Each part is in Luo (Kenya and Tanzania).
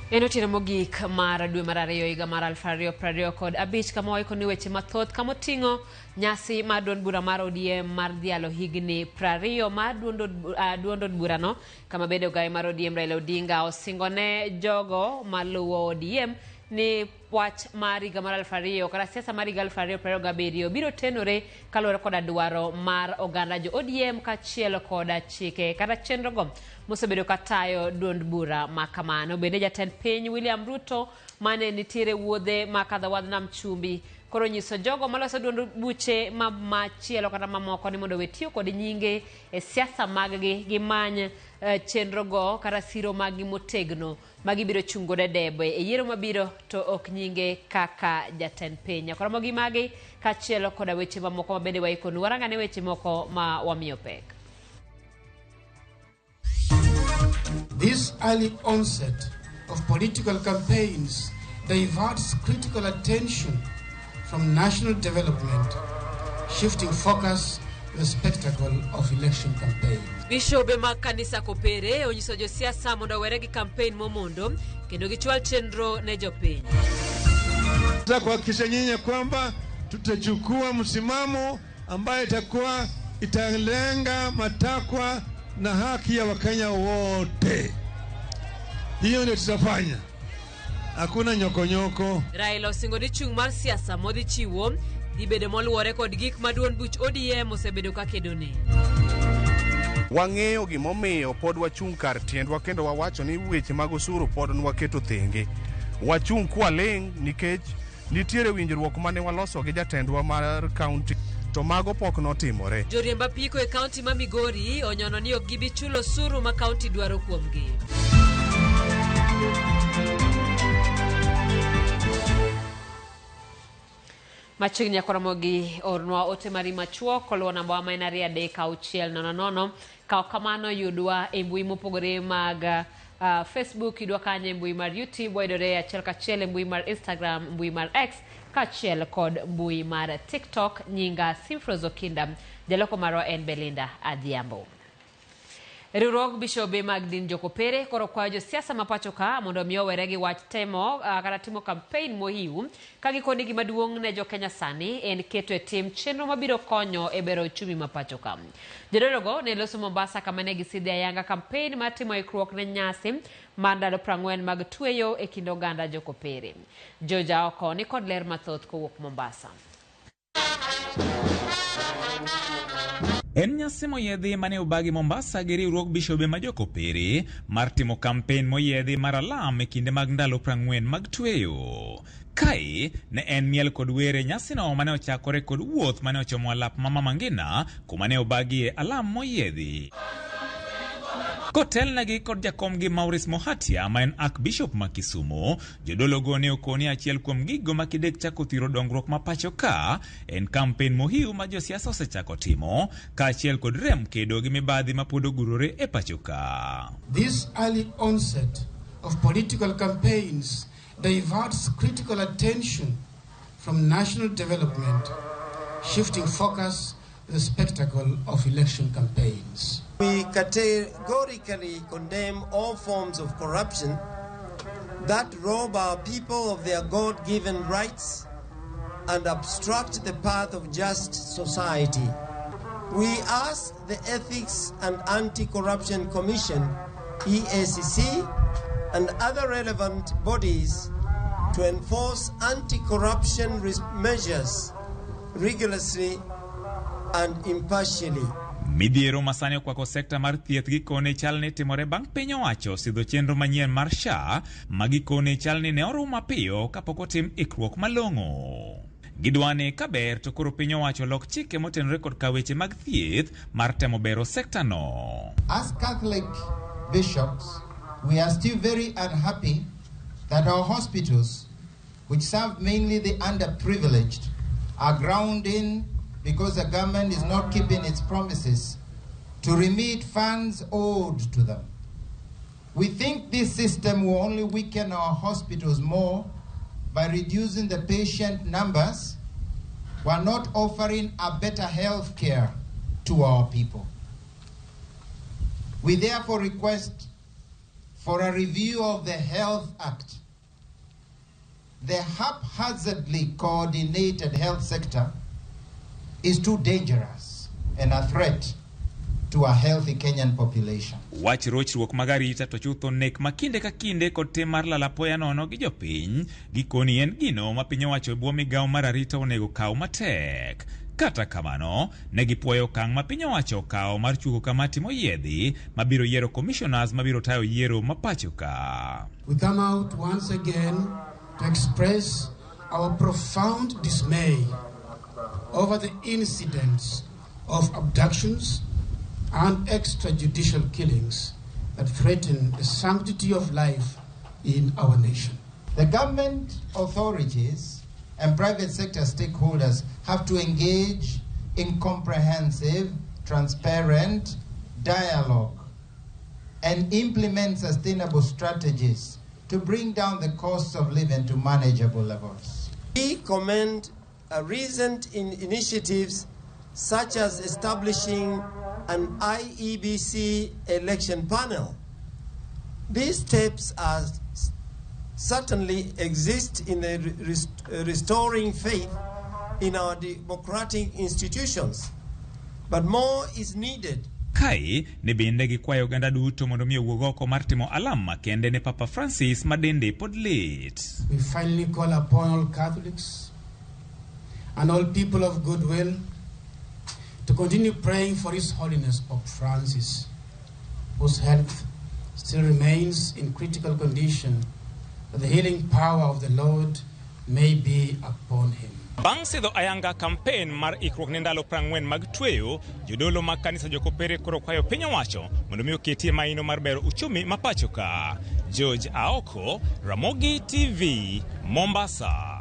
En otieno mogik mar dwe mar ariyo higa mar 2025 kama waiko ni weche mathoth kama oting'o nyasi mar duond bura mar ODM mar dhialo higni 20 mar duond od burano kama bende ogaye mar ODM Raila Odinga osingone jogo maluwo ODM ni wach mar higa mar 2000 kata siasa mar higa 2027 biro tenore kaluwore koda dwaro mar oganda jo ODM kaachiel koda chike kata chenrogo mosebedo katayo duond bura ma kamano. Bende jatend piny William Ruto mane nitiere wuodhe ma kadho wadh nam chumbi koro nyiso jogo maloso duond buche ma machielo kata mamoko ni mondo owe tiyo kod nyinge e siasa maggi gimany chenrogo kata siro maggi motegno ma gibiro chung' godo e debe e yiero mabiro to ok nyinge kaka jatend piny. Koro gi magi kaachiel koda weche mamoko ma bende waikonu. Warangane weche moko ma wamiyo pek. This early onset of political campaigns diverts critical attention from national development, shifting focus to the spectacle of election campaigns. Bishobe mag kanisa Kopere onyiso josiasa mondo owere gi kampen momondo kendo gichwal chenro ne jopiny. Nataka kuhakikisha nyinyi kwamba tutachukua msimamo ambayo itakuwa italenga matakwa na haki ya Wakenya wote. Hiyo ndio tutafanya, hakuna nyokonyoko. Raila osingo ni chung' mar siasa modhi chiwo dhi bedo moluwore kod gik ma duond buch ODM osebedo ka kedone. Wang'eyo gimomiyo pod wachung' kar tiendwa kendo wawacho ni weche mag osuru pod nwaketo thenge. Wachung' kwaling' nikech nitiere winjruok mane waloso gi jatendwa mar kaunti to mago pok notimore. Joriemb apiko e kaunti ma Migori onyono ni ok gibi chulo osuru ma kaunti dwaro kuomgi. Machiegni akoromogi ornwa ote mari machuok koluwo namba ma en 23600. Kaw kamano yudwa e mbui mopogore mag Facebook, yudwa kanyo e mbui mar YouTube, wayudore achiel kachiel e mbui mar Instagram, mbui mar X kaachiel kod mbui mar TikTok. Nyinga Simfrose Okinda, jaloko marwa en Belinda Adhiambo. Riwruog bishobe mag din Jokopere koro kwayo josiasa ma pacho ka mondo mi owere gi wach temo kata timo kampen mohiu ka gikoni gima duong' ne jokenya sani en keto e tim chenro mabiro konyo e bero uchumi ma pacho ka. Jodologo ne loso Mombasa kama ne gisidhe ayanga kampen mar timo ikruok ne nyasi mar ndalo 40 mag tweyo e kind oganda Jokopere. Joja oko ni kod ler mathoth kowuok Mombasa. En nyasi moyiedhi mane obagi Mombasa gi riwruog bishobe ma Jokopere mar timo kampen moyiedhi mar alam e kinde mag ndalo 40 mag tweyo. Kae ne en miel kod wer e nyasino mane ochakore kod wuoth mane ochomo alap ma Mama Ngina kuma ne obagie alam moyiedhi. Kotelnegi kod jakomgi Maurice Mohatia ma en Archbishop ma Kisumu, jodologo ne okoni achiel kuom gigo ma kidek chako thiro dongruok ma pacho ka en kampen mohiu ma josiasa osechako timo kaachiel kod rem kedo gi mibadhi ma pod ogurore e pacho ka. This early onset of political campaigns diverts critical attention from national development, shifting focus to the spectacle of election campaigns. We categorically condemn all forms of corruption that rob our people of their God-given rights and obstruct the path of just society. We ask the Ethics and Anti-Corruption Commission, EACC, and other relevant bodies to enforce anti-corruption measures rigorously and impartially. Midhiero masani okwako sekta mar thieth gikone chal ni timore bang' piny owacho sidho chenro manyien mar SHA ma gikone chal ni ne orum mapiyo kapok otim ikruok malong'o. Gidwani kaber to koro piny owacho lok chike motenore kod ka weche mag thieth mar temo bero sekta no. As Catholic bishops, we are still very unhappy that our hospitals, which serve mainly the underprivileged, are grounding because the government is not keeping its promises to remit funds owed to them. We think this system will only weaken our hospitals more by reducing the patient numbers while not offering a better health care to our people. We therefore request for a review of the Health Act. The haphazardly coordinated health sector is too dangerous and a threat to a healthy Kenyan population. Wach rochruok mag arita to chutho nek ma kinde ka kinde kod tim mar lal apoya nono gi jopiny gikoni en gino ma piny owacho e bwo migawo mar arita onego kaw matek. Kata kamano, ne gipuoyo okang' ma piny owacho okawo mar chungo kamati moyiedhi mabiro yiero commissioners mabiro tayo yiero ma pacho ka. We come out once again to express our profound dismay over the incidents of abductions and extrajudicial killings that threaten the sanctity of life in our nation. The government authorities and private sector stakeholders have to engage in comprehensive, transparent dialogue and implement sustainable strategies to bring down the cost of living to manageable levels. We commend recent initiatives such as establishing an IEBC election panel. These steps are certainly exist in the restoring faith in our democratic institutions, but more is needed. Kae ne bende gikwayo oganda duto mondo mi owuog oko mar timo alam makende ne Papa Francis ma dende pod lit. We finally call upon all Catholics and all people of goodwill to continue praying for His Holiness Pope Francis, whose health still remains in critical condition, that the healing power of the Lord may be upon him. Bang' sidho ayanga kampen mar ikruok ne ndalo 40 mag tweyo, jodolo mag kanisa jokopere koro kwayo piny owacho mondo mi oketie maino mar bero uchumi ma pacho ka. George Aoko, Ramogi TV, Mombasa.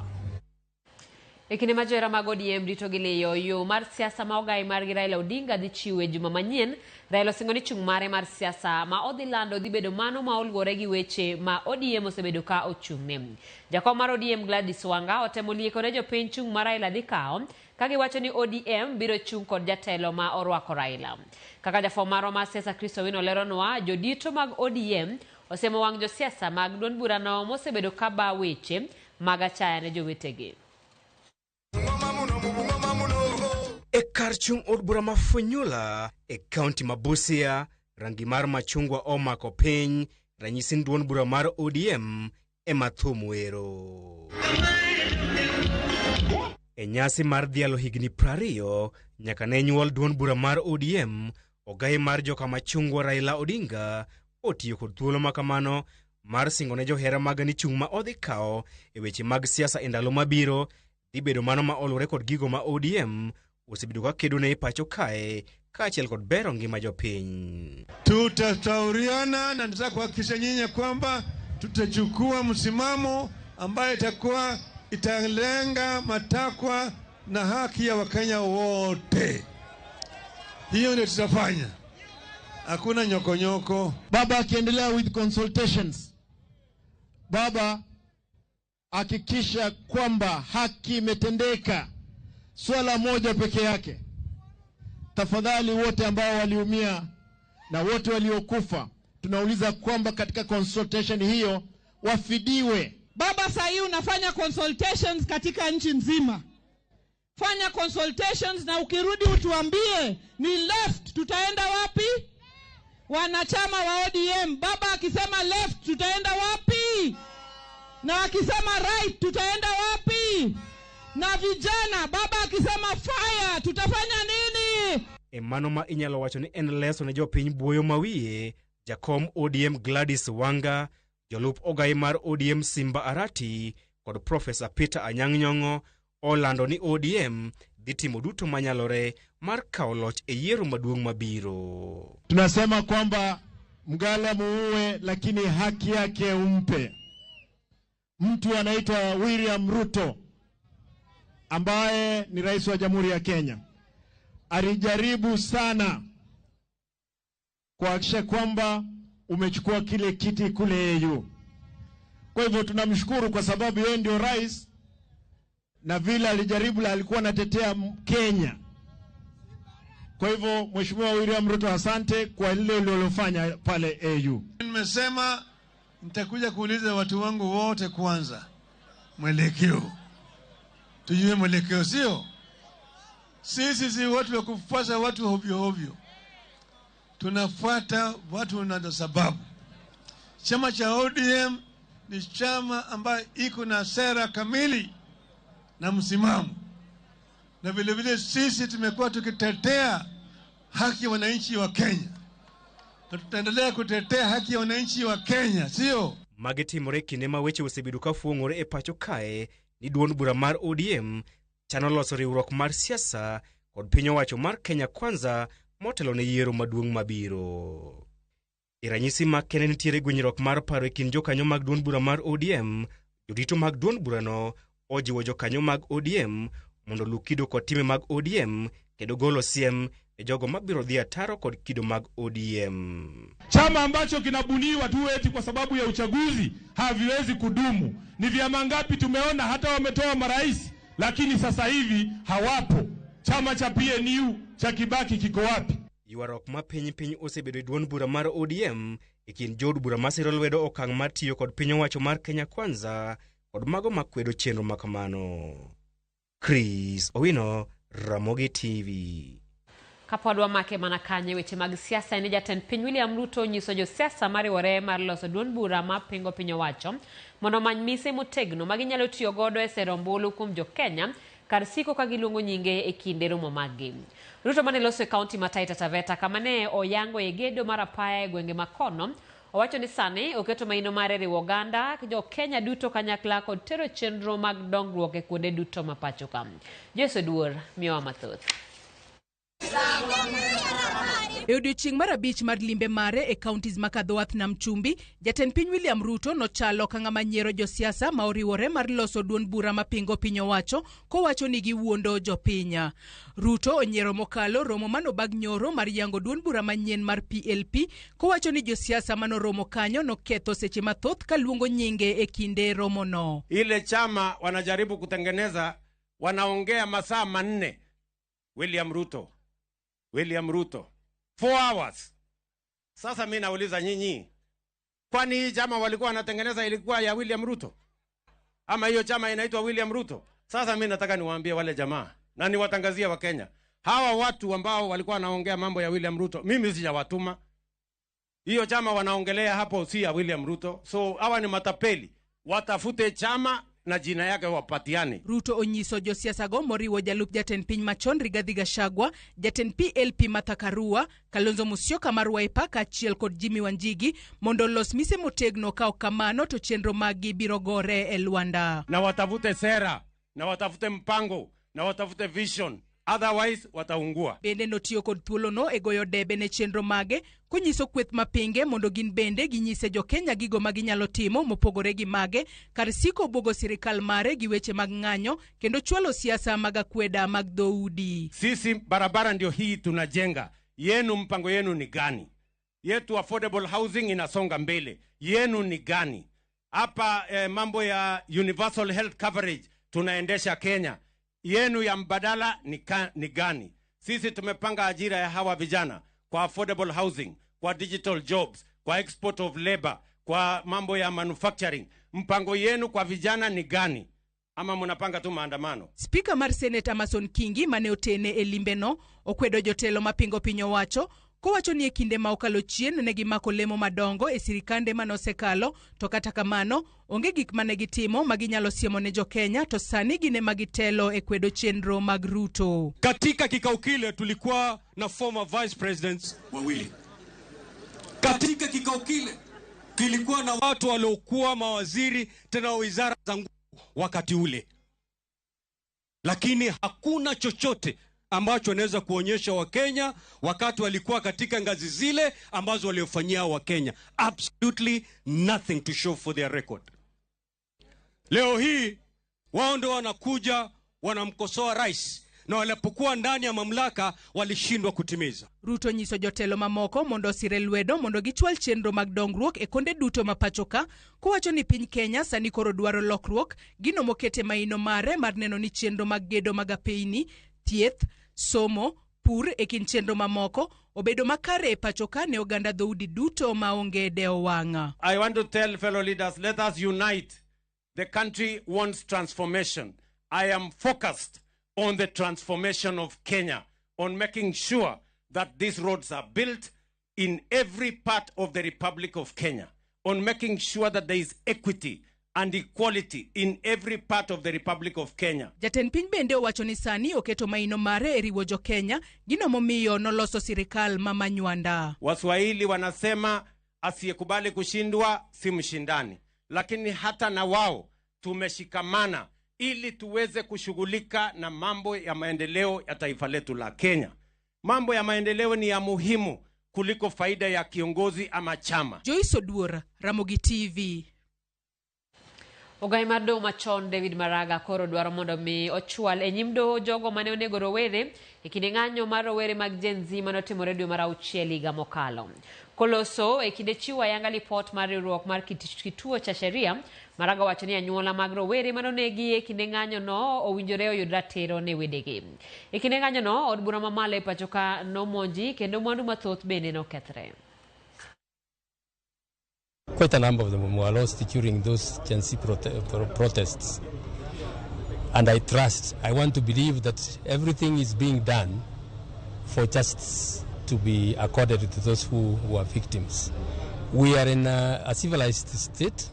E kinde ma johera mag ODM rito gi liyo yo mar siasa ma ogai margi Raila Odinga dhi chiwo e juma manyien, Raila osingo ni chung' mare mar siasa ma odhi lando dhi bedo mano ma oluwore gi weche ma ODM osebedo ka ochung'ne. Jakom mar ODM Gladys Wanga otemo lieko ne jopiny chung' ma Raila dhi kawo ka giwacho ni ODM biro chung' kod jatelo ma orwako Raila. Kaka jafwambo marwa mar siasa Chris Owino leronwa, jodito mag ODM osemo wang' josiasa mag duond burano mosebedo ka ba weche mag achaya ne jowetegi. E kar chung' od bura ma Funyula e kaunti ma Busia, rangi mar machungwa omako piny, ranyisi ni duond bura mar ODM ema thum wero. E nyasi mar dhialo higni 20 nyaka ne nyuol duond bura mar ODM, ogai mar joka machungwa Raila Odinga otiyo kod thuolo makamano mar singo ne johera mage ni chung' ma odhi kawo e weche mag siasa e ndalo mabiro dhi bedo mano ma oluwore kod gigo ma ODM osebedo ka kedo ne e pacho kae kaachiel kod bero ngima jopiny. Tutashauriana na nataka kuhakikisha nyinyi kwamba tutachukua msimamo ambayo itakuwa italenga matakwa na haki ya Wakenya wote. Hiyo ndio tutafanya. Hakuna nyokonyoko. Baba akiendelea with consultations, Baba hakikisha kwamba haki imetendeka. Swala moja peke yake, tafadhali wote ambao waliumia na wote waliokufa, tunauliza kwamba katika consultation hiyo wafidiwe. Baba, saa hii unafanya consultations katika nchi nzima. Fanya consultations na ukirudi utuambie ni left tutaenda wapi? Wanachama wa ODM, Baba akisema left tutaenda wapi? Na akisema right tutaenda wapi? Na vijana, Baba akisema fire tutafanya nini? E mano ma inyalo wacho ni en leso ne jopiny buoyo mawiye, jakom ODM Gladys Wanga, jolup ogai mar ODM Simba Arati kod Profesa Peter Anyang' Nyong'o olando ni ODM dhi timo duto manyalore mar kawo loch e yiero maduong' mabiro. Tunasema kwamba mgala muue, lakini haki yake umpe. Mtu anaitwa William Ruto ambaye ni rais wa Jamhuri ya Kenya alijaribu sana kuhakikisha kwamba umechukua kile kiti kule AU. Kwa hivyo tunamshukuru kwa sababu yeye ndio rais, na vile alijaribu la alikuwa anatetea Kenya. Kwa hivyo Mheshimiwa William Ruto, asante kwa lile ulilofanya pale AU. Nimesema Nitakuja kuuliza watu wangu wote kwanza mwelekeo, tujue mwelekeo, sio sisi si watu wa kufuata watu hovyo hovyo, tunafuata watu na sababu. Chama cha ODM ni chama ambayo iko na sera kamili na msimamo, na vile vile sisi tumekuwa tukitetea haki ya wananchi wa Kenya na tutaendelea kutetea haki ya wananchi wa Kenya, sio Magi timore e kinde ma weche osebedo ka fuong'ore e pacho kae ni duond bura mar ODM chano loso riwruok mar siasa kod piny owacho mar Kenya Kwanza motelo ne yiero maduong' mabiro. E ranyisi ma kende nitiere gwenyruok mar paro e kind jokanyo mag duond bura mar ODM, jorito mag duond burano ojiwo jokanyo mag ODM mondo oluw kido kod timbe mag ODM kendo golo siem e jogo mabiro dhi ataro kod kido mag ODM. Chama ambacho kinabuniwa tu eti kwa sababu ya uchaguzi haviwezi kudumu. Ni vyama ngapi tumeona hata wametoa marais, lakini sasa hivi hawapo. Chama cha PNU cha Kibaki kiko wapi? Ywaruok ma piny piny osebedo e duond bura mar ODM e kind jood bura masiro lwedo okang' mar tiyo kod piny owacho mar Kenya Kwanza kod mago makwedo chenro makamano. Chris Owino, Ramogi TV. Kapod wamake mana kanye weche mag siasa ni jatend piny William Ruto onyiso josiasa mariwore mar loso duond bura mapingo piny owacho mondo omany mise motegno ma ginyalo tiyo godo e sero ombulu kuom jokenya kar siko ka giluongo nyinge e kinde romo maggi. Ruto mane loso e kaunti ma Taita Taveta kama ne oyango e gedo mar apaya e gwenge ma kono owacho ni sani oketo maino mare riwo oganda jo Kenya duto kanyakla kod tero chenro mag dongruok e kuonde duto ma pacho ka. Joyce Oduor miyowa mathoth. E odiechieng' mar abich mar limbe mare e counties ma Kadhowath Nam Chumbi, jatend piny William Ruto nochalo ka ng'ama nyiero josiasa ma oriwore mar loso duond bura mapingo piny owacho kowacho ni giwuondo jopiny. Ruto onyiero mokalo romo manobag nyoro mar yango duond bura manyien mar PLP kowacho ni josiasa manoromo kanyo noketho seche mathoth kaluongo nyinge e kinde romono. Ile chama wanajaribu kutengeneza, wanaongea masaa 4. William Ruto, William Ruto, 4 hours. Sasa mi nauliza nyinyi, kwani hii chama walikuwa wanatengeneza ilikuwa ya William Ruto? Ama hiyo chama inaitwa William Ruto? Sasa mi nataka niwaambie wale jamaa na niwatangazie wa Kenya, hawa watu ambao walikuwa wanaongea mambo ya William Ruto, mimi sijawatuma. Hiyo chama wanaongelea hapo si ya William Ruto. So hawa ni matapeli, watafute chama na jina yake wapatiane. Ruto onyiso josiasago moriwo jalup jatend piny machon Rigathi Gachagua, jatend PLP Martha Karua, Kalonzo Musyoka mar Wiper kaachiel kod Jimmy Wanjigi mondo olos mise motegno ka ok kamano to chenro maggi biro gore e lwanda. Na watafute sera, na watafute mpango, na watafute vision, otherwise wataungua. Bende notiyo kod thuolono e goyo debe ne chenro mage konyiso kweth mapinge mondo gin bende ginyise jokenya gigo ma ginyalo timo mopogore gi mage kar siko buogo sirikal mare gi weche mag ng'anyo kendo chwalo siasa mag akweda mag dhoudi. Sisi barabara ndio hii tunajenga, yenu mpango yenu ni gani? Yetu affordable housing inasonga mbele, yenu ni gani? Hapa mambo ya universal health coverage tunaendesha Kenya, yenu ya mbadala ni gani? Sisi tumepanga ajira ya hawa vijana kwa affordable housing, kwa digital jobs, kwa export of labor, kwa mambo ya manufacturing. Mpango yenu kwa vijana ni gani? Ama mnapanga tu maandamano? Spika mar Senate Amason Kingi mane otene e limbeno okwedo jotelo mapingo piny owacho kowacho ni e kinde ma okalo chien ne gimako lemo madongo e sirikande manosekalo to kata kamano onge gik mane gitimo ma ginyalo siemo ne jokenya to sani gin ema gitelo e kwedo chenro mag Ruto. Katika kikao kile tulikuwa na former vice presidents wawili. Katika kikao kile kilikuwa na watu waliokuwa mawaziri tena wa wizara za nguvu wakati ule, lakini hakuna chochote ambacho wanaweza kuonyesha Wakenya wakati walikuwa katika ngazi zile ambazo waliofanyia Wakenya. Absolutely nothing to show for their record. Leo hii wao ndio wanakuja wanamkosoa rais, na walipokuwa ndani ya mamlaka walishindwa kutimiza. Ruto nyiso jotelo mamoko mondo osire lwedo mondo gichwal chenro mag dongruok e konde duto ma pacho ka, kowacho ni piny Kenya sani koro dwaro lokruok, gino mokete maino mare mar neno ni chenro mag gedo mag apeyni, thieth, somo, Pur e kind chenro mamoko obedo makare e pacho ka ne oganda dhoudi duto maonge dewo wang'. I want to tell fellow leaders, let us unite. The country wants transformation. I am focused on the transformation of Kenya, on making sure that these roads are built in every part of the Republic of Kenya, on making sure that there is equity and equality in every part of the Republic of Kenya. Jatend piny bende owacho ni sani oketo maino mare e riwo jo Kenya, gino momiyo noloso sirikal ma Manywanda. Waswahili wanasema asiyekubali kushindwa si mshindani, lakini hata na wao tumeshikamana ili tuweze kushughulika na mambo ya maendeleo ya taifa letu la Kenya. Mambo ya maendeleo ni ya muhimu kuliko faida ya kiongozi ama chama. Joyce Oduor, Ramogi TV. Ogai mar doho machon David Maraga koro dwaro mondo mi ochwal e nyim doho jogo mane onego rowere e kinde ng'anyo mar rowere mag Gen Z manotimore dwe mar auchiel higa mokalo. Koloso e kinde chiwo ayanga lipot mar riwruok mar kituo cha sheria, Maraga wacho ni anyuola mag rowere manonegi e kinde ng'anyo no owinjore oyud ratiro ne wedegi. E kinde ng'anyo no, od bura mamalo e pacho ka nomonji kendo mwandu mathoth bende nokethre. Quite a number of them were lost during those Gen Z protests. And I want to believe that everything is being done for justice to be accorded to those who were victims. We are in a civilized state.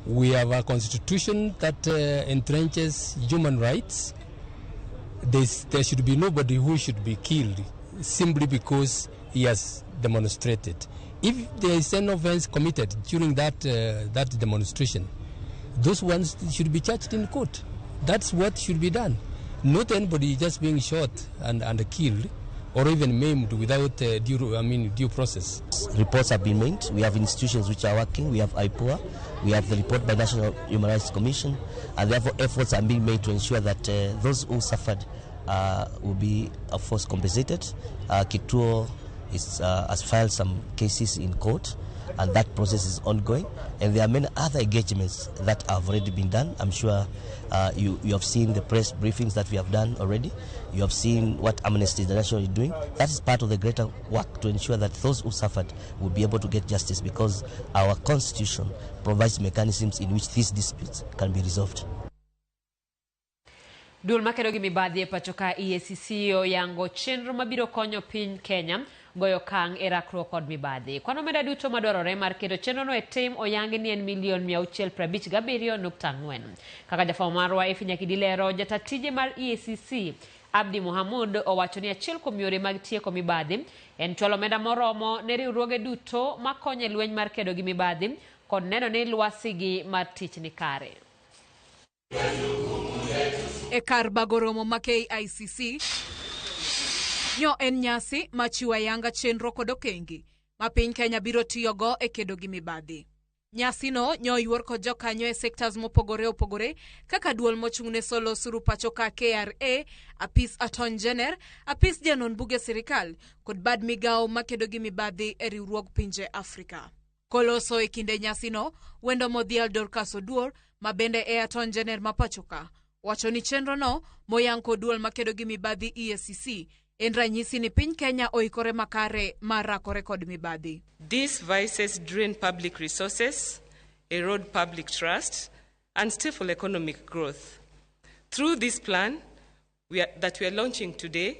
We have a constitution that entrenches human rights. There should be nobody who should be killed simply because he has demonstrated. If there is an offense committed during that demonstration, those ones should be charged in court. That's what should be done. Not anybody just being shot and killed or even maimed without due process. Reports have been made. We have institutions which are working. We have IPOA. We have the report by National Human Rights Commission. And therefore efforts are being made to ensure that those who suffered will be, of course, compensated. Kituo has filed some cases in court, and that process is ongoing. And there are many other engagements that have already been done. I'm sure you have seen the press briefings that we have done already. You have seen what Amnesty International is doing. That is part of the greater work to ensure that those who suffered will be able to get justice, because our constitution provides mechanisms in which these disputes can be resolved. Duol makedo gi mibadhi e pacho ka EACC oyango chenro mabiro konyo piny Kenya goyo kang' e rakruok kod mibadhi. Kwan omenda duto madwarore mar keto chenrono e tim oyangi ni en milion 657.4. Kaka jafwambo marwa Effie Nyakidi lero, jata tije mar EACC Abdi Mohamud owacho ni achiel kuom yore mag tieko mibadhi en chwalo omenda moromo ne riwruoge duto makonyo e lweny mar kedo gi mibadhi kod neno ni lwasigi mar tich ni kare. E kar bago romo ma KICC nyo en nyasi machiwo ayanga chenro kod okenge ma piny Kenya biro tiyogo e kedo gi mibadhi. Nyasino nyo oyuor kod jokanyo e sectors mopogore opogore kaka duol mochung'ne solo osuru pacho ka KRA, apis Attorney General, apis janon buge sirikal kod bad migao makedo gi mibadhi e riwruog pinje Afrika. Koloso e kinde nyasino, wendo modhial Dorcas Oduor ma bende e Attorney General ma pacho ka wacho ni chenrono moyang kod duol makedo gi mibadhi EACC en ranyisi ni piny Kenya oikore makare mar rakore kod mibadhi. These vices drain public resources, erode public trust, and stifle economic growth. Through this plan that we are launching today,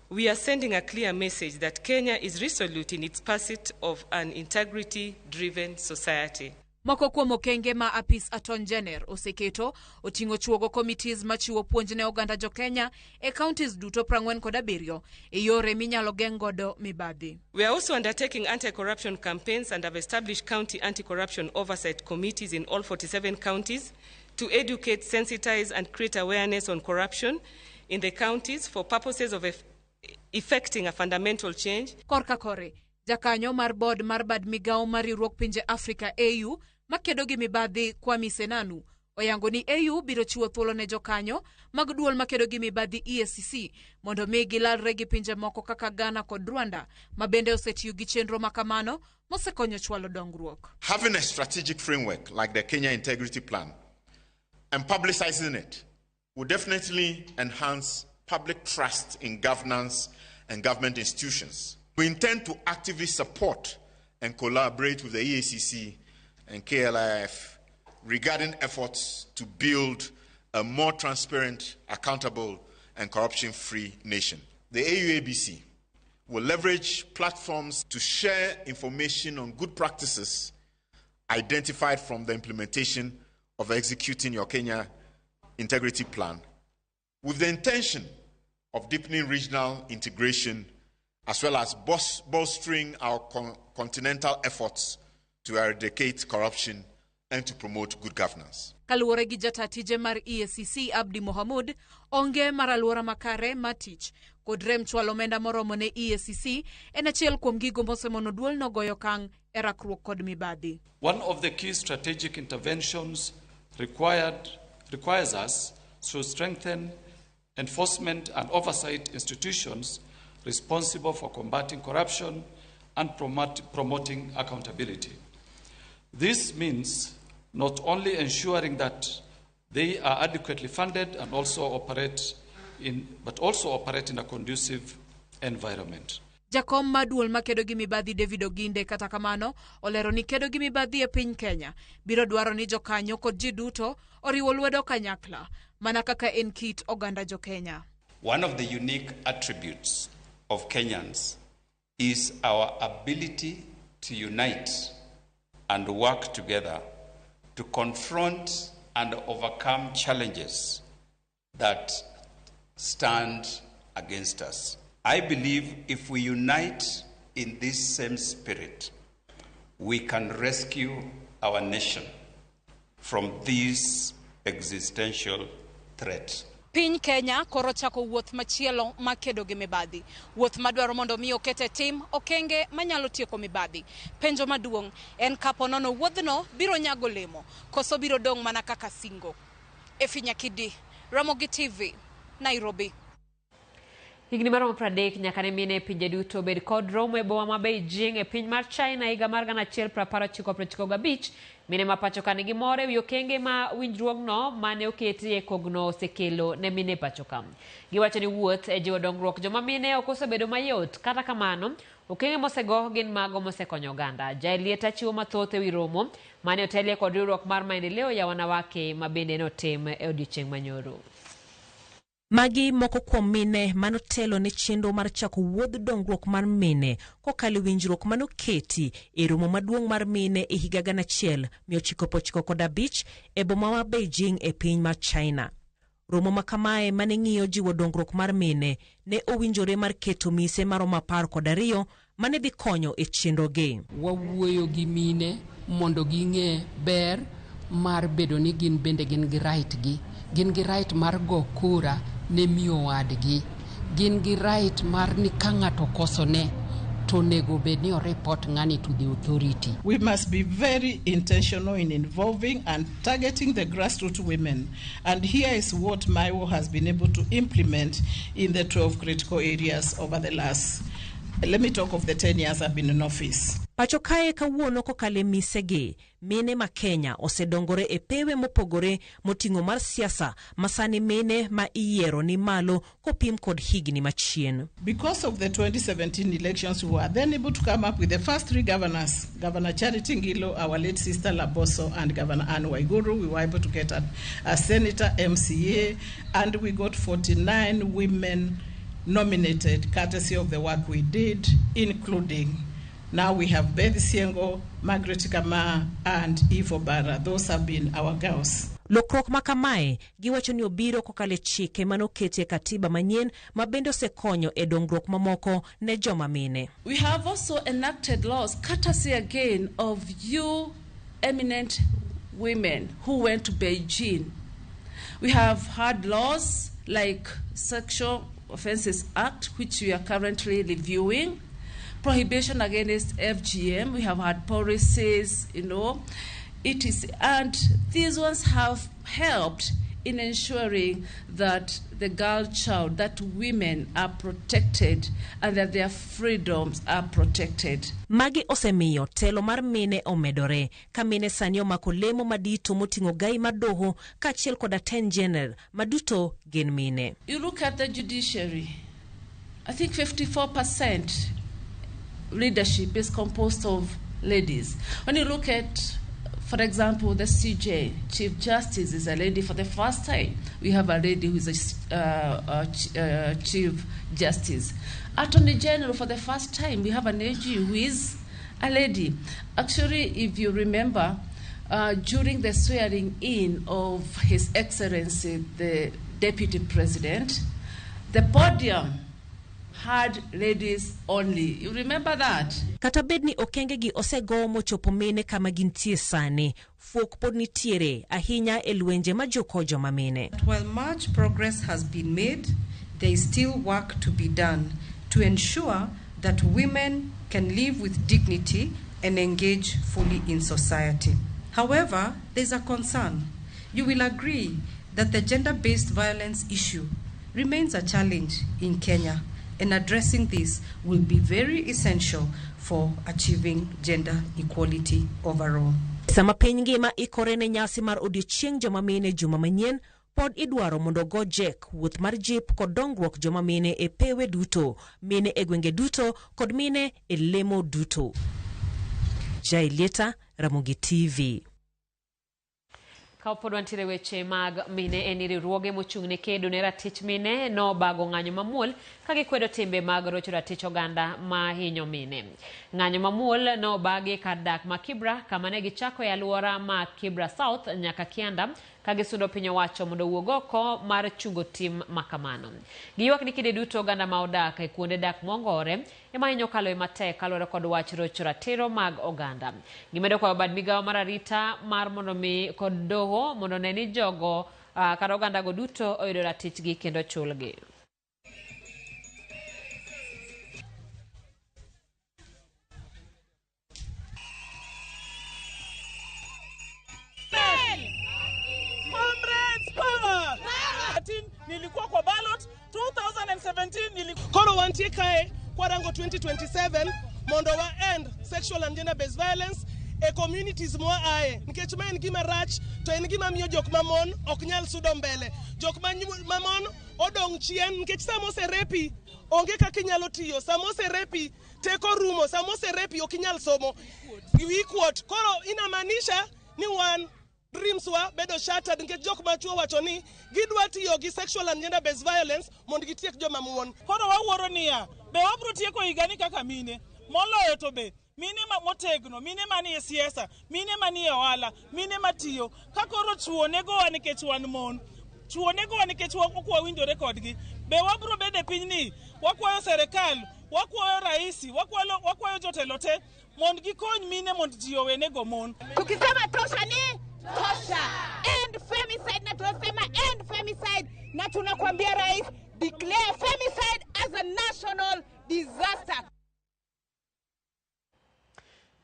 we are sending a clear message that Kenya is resolute in its pursuit of an integrity-driven society. Moko kuom okenge ma apis Attorney General oseketo oting'o chuogo committees machiwo puonj ne oganda jo Kenya e counties duto 47 e yore minyalo geng' godo mibadhi. We are also undertaking anti-corruption campaigns and have established county anti-corruption oversight committees in all 47 counties to educate, sensitize and create awareness on corruption in the counties for purposes of effecting a fundamental change. Korka kore, jakanyo mar board mar bad migao mar riwruog pinje Afrika AU makedo gi mibadhi Kwame Senanu oyango ni AU biro chiwo thuolo ne jokanyo mag duol makedo gi mibadhi EACC mondo mi gilalre gi pinje moko kaka Ghana kod Rwanda ma bende osetiyo gi chenro makamano mosekonyo chwalo dongruok. Having a strategic framework like the Kenya Integrity Plan and publicizing it will definitely enhance public trust in governance and government institutions. We intend to actively support and collaborate with the EACC and KLIF regarding efforts to build a more transparent, accountable, and corruption-free nation. The AUABC will leverage platforms to share information on good practices identified from the implementation of executing your Kenya Integrity Plan, with the intention of deepening regional integration as well as bolstering our continental efforts to eradicate corruption and to promote good governance. Kaluwore gi jata tije mar EACC Abdi Mohamud, onge mar alwora makare mar tich kod rem chwalo omenda moromo ne EACC en achiel kuom gigo mosemono duolno goyo okang' e rakruok kod mibadhi. One of the key strategic interventions requires us to strengthen enforcement and oversight institutions responsible for combating corruption and promoting accountability. This means not only ensuring that they are adequately funded and also operate in, but also operate in a conducive environment. Jakom mar duol makedo gi mibadhi David Oginde kata kamano olero ni kedo gi mibadhi e piny Kenya biro dwaro ni jokanyo kod ji duto oriwo lwedo kanyakla mana kaka en kit oganda jo Kenya. One of the unique attributes of Kenyans is our ability to unite and work together to confront and overcome challenges that stand against us. I believe if we unite in this same spirit, we can rescue our nation from this existential threat. Piny Kenya koro chako wuoth machielo mar kedo gi mibadhi. Wuoth madwaro mondo mi oket e tim okenge manyalo tieko mibadhi. Penjo maduong' en kapo nono wuodhno biro nyago olemo koso biro dong' mana kaka singo. Efi Nyakidi, Ramogi TV, Nairobi. Higni maromo 30 nyaka ne mine e pinje duto bed kod romo e boma ma Beijing e piny mar China higa mar 1995. Mine ma pacho ka nigi mor ewi okenge ma winjruogno mane oketi e kogno osekelo ne mine pacho ka. Giwacho ni wuoth e jiwo dongruok joma mine ok osebedo mayot, kata kamano okenge mosego gin mago mosekonyo oganda. Jaelieta chiwo mathoth ewi romo mane otelie kod riwruok mar maendeleo ya wanawake ma bende notim e odiochieng' manyoro. Magi moko kuom mine manotelo ne chenro mar chako wuodh dongruok mar mine kokalo e winjruok manoketi e romo maduong' mar mine e higa 1995 e boma ma Beijing e piny mar China. Romo ma kamae mane ng'iyo jiwo dongruok mar mine ne owinjore mar keto mise maromo 12 mane dhi konyo e chenrogi. Wawuoyo gi mine mondo ging'e ber mar bedo ni gin bende gin gi right gi. Gin gi right mar go kura ne miyo wadgi. Gin gi right mar ni ka ng'ato okosone to onego bed ni o-report ng'ani to the authority. We must be very intentional in involving and targeting the grassroots women. And here is what MAIWO has been able to implement in the 12 critical areas over the last, let me talk of the 10 years I've been in office. Pacho kae kawuono kokalo e misegi, mine ma Kenya osedongore e pewe mopogore moting'o mar siasa ma sani mine ma iyiero ni malo kopim kod higni machien. Because of the 2017 elections, we were then able to come up with the first three governors, Governor Charity Ngilu, our late sister Laboso, and Governor Anne Waiguru. We were able to get a senator, MCA, and we got 49 women nominated, courtesy of the work we did, including now we have Beth Syengo, Margaret Kama, and Eve Obara. Those have been our girls. Lokruok ma kamae giwacho ni obiro kokalo e chike manoketi e katiba manyien ma bende osekonyo e dongruok mamoko ne joma mine. We have also enacted laws, courtesy again of you eminent women who went to Beijing. We have had laws like Sexual Offences Act, which we are currently reviewing, prohibition against FGM. We have had policies, etc. And these ones have helped in ensuring that the girl child, that women are protected and that their freedoms are protected. Magi osemiyo telo mar mine omedore ka mine sani omako lemo madito moting'o gai mar doho kaachiel kod Attorney General maduto gin mine. You look at the judiciary, I think 54% leadership is composed of ladies. When you look at, for example, the CJ, Chief Justice is a lady for the first time. We have a lady who is a Chief Justice. Attorney General, for the first time, we have an AG who is a lady. Actually, if you remember, during the swearing in of His Excellency, the Deputy President, the podium had ladies only. You remember that? Kata bed ni okenge gi osego mochopo mine kama gintie sani, fuok pod nitiere ahinya e lwenje majuko joma mine. While much progress has been made, there is still work to be done to ensure that women can live with dignity and engage fully in society. However, there is a concern. You will agree that the gender-based violence issue remains a challenge in Kenya, and addressing this will be very essential for achieving gender equality overall. Sama piny ngima ikore ne nyasi mar odiochieng' joma mine juma manyien, pod idwaro mondo go jek wuoth mar jip kod dongruok joma mine e pewe duto, mine e gwenge duto kod mine e lemo duto. Jailieta, Ramogi TV. Ka pod wantiere weche mag mine en riwruoge mochung' ne kedo ne ratich mine nobago ng'anyo mamuol ka gikwedo timbe mag rocho ratich oganda ma hinyo mine. Ng'anyo mamuol nobagi kar dak ma Kibra kama ne gichako e alwora ma Kibra South nyaka Kianda ka gisundo piny owacho mondo owuog oko mar chungo tim makamano. Giywak ni kinde duto oganda ma odak e kuonde dak mongore ema hinyo kaloe matek kaluwore kod wach rocho ratiro mag oganda. Gimedo kwayo bad migawo mar arita mar mondo mi kod doho mondo ne ni jogo kata oganda go duto oyudo ratichgi kendo chulgi. Nilikuwa kwa ballot 2017 koro wantie kae kwarango 2027 mondo wa end sexual and gender based violence e communities mwa ae nikech ma en gima rach to en gima miyo jok mamon ok nyal sudo mbele, jok mamon odong' chien nikech sama oserepi onge kaka inyalo tiyo, sama oserepi teko rumo, sama oserepi ok inyal somo, wiyi kuot. Koro inamaanisha ni wan dreams wa bedo shattered nikech jok machuo wacho ni gidwa tiyo gi sexual and gender based violence mondo gitiek joma mon. Koro wawuoro niya, be wabro tieko higani kaka mine moloyo to be mine motegno, mine manie siasa, mine manie ohala, mine matiyo. Ka koro chuo negowa nikech wan mon, chuo negowa nikech ok wawinjore kodgi, be wabro bedo e pinyni wakwayo serikal, wakwayo raisi, wakwayo jotelo te mondo gikony mine mondo ji owenego mon. Tukisema tosha ni tosha. End femicide, na tunasema end femicide, na tunakwambia rais, declare femicide as a national disaster.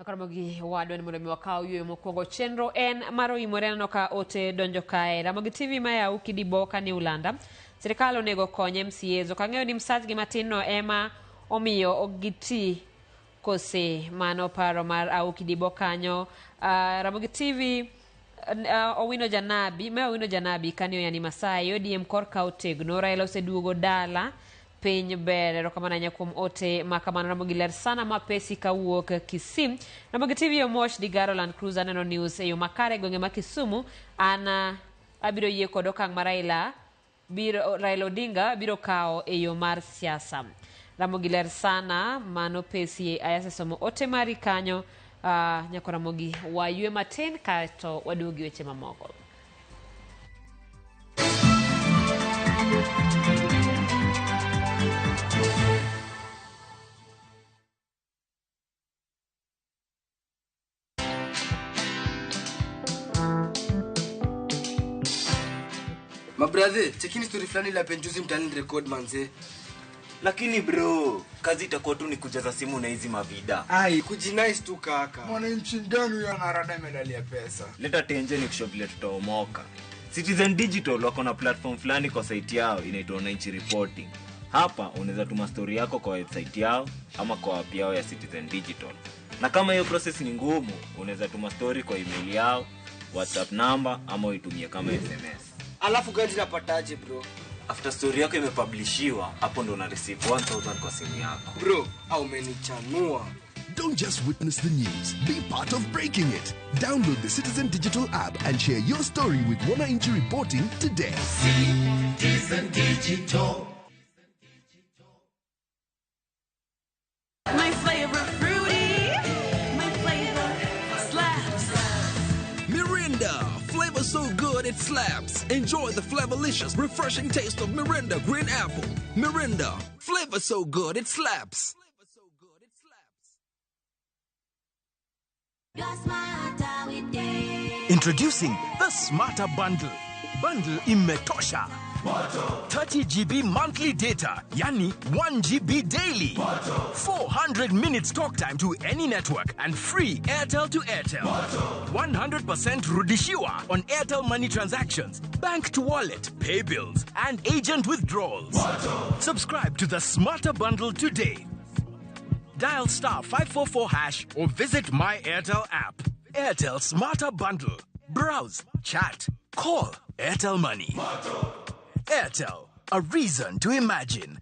Ramogi wadwa ni mondo mi wakaw yueyo mokwongo. Chenro en mar oimore aneno ka ote donjo kae. Ramogi TV mayaw Kidiboka ni Ulanda. Sirikal onego kony MCAs. Ok ang'eyo ni msachgi matin no ema omiyo ok giti kose. Mano paro mar Auki Dibo kanyo. Ramogi TV Owino Janabi, me Owino Janabi kanyo yani Masai ODM korka otegno. Raila oseduogo dala piny ber. Erokamano ahinya kuom ote makamano. Ramogi ler sana mapesi kawuok Kisii. Ramogi TV Omosh Digaro Land Cruiser aneno news e yo makare gwenge ma Kisumu. An abiro yie kod okang' ma Raila Odinga biro kawo e yo mar siasa. Ramogi ler sana mano pesi ayasesomo ote mari kanyo. Nyako Ramogi waywe matin kaeto waduogi weche mamoko. Mabrother, chekini story fulani la penjuzi mtani record manze. Lakini bro, kazi itakuwa tu ni kujaza simu na hizi mavida. Ai, kujinice tu kaka. Mwananchi gani huyo anarada medali ya pesa? Leta tenje ni kusho vile tutaomoka. Citizen Digital wako na platform fulani kwa site yao inaitwa Wananchi Reporting. Hapa unaweza tuma story yako kwa website yao ama kwa app yao ya Citizen Digital. Na kama hiyo process ni ngumu, unaweza tuma story kwa email yao, WhatsApp number ama uitumie kama SMS. Alafu gani napataje bro? After story yako imepublishiwa, hapo ndo una receive 1000 kwa simu yako. Bro, au umenichanua. Don't just witness the news, be part of breaking it. Download the Citizen Digital app and share your story with Wananchi Reporting today. Citizen Digital. My flavor fruity, my flavor slaps. Mirinda, flavor so good it slaps. Enjoy the flavorlicious, refreshing taste of Mirinda Green Apple. Mirinda, flavor so good it slaps. Introducing the Smarter Bundle. Bundle imetosha. 30 GB monthly data, yani 1 GB daily. 400 minutes talk time to any network and free Airtel to Airtel. 100% rudishiwa on Airtel money transactions, bank to wallet, pay bills, and agent withdrawals. Subscribe to the Smarter Bundle today. Dial star 544 hash or visit My Airtel app. Airtel Smarter Bundle. Browse, chat, call Airtel Money. Airtel, a reason to imagine.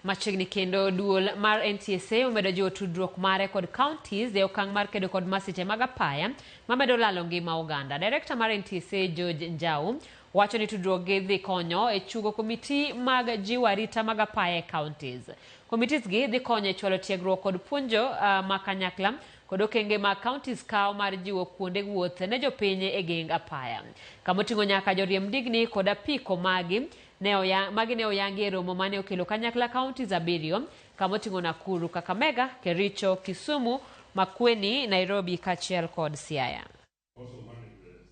Machiegni kendo duol mar NTSA omedo jiwo tudruok mare kod counties e okang' mar kedo kod masiche mag apaya mamedo lalo ngima oganda. Director mar NTSA George Njau wacho ni tudruok gi dhi konyo e chugo komiti mag jiwo arita mag apaya e counties. Committees gi dhi konyo e chwalo tiegruok kod puonjo ma kanyakla kod okenge ma counties kawo mar jiwo kuonde wuoth ne jopiny e geng apaya. Kamoting'o nyaka joriemb ndigni kod apiko magi ne oyangi e romo mane okelo kanyakla counties 7 kamoting'o Nakuru, Kakamega, Kericho, Kisumu, Makueni, Nairobi kaachiel kod Siaya.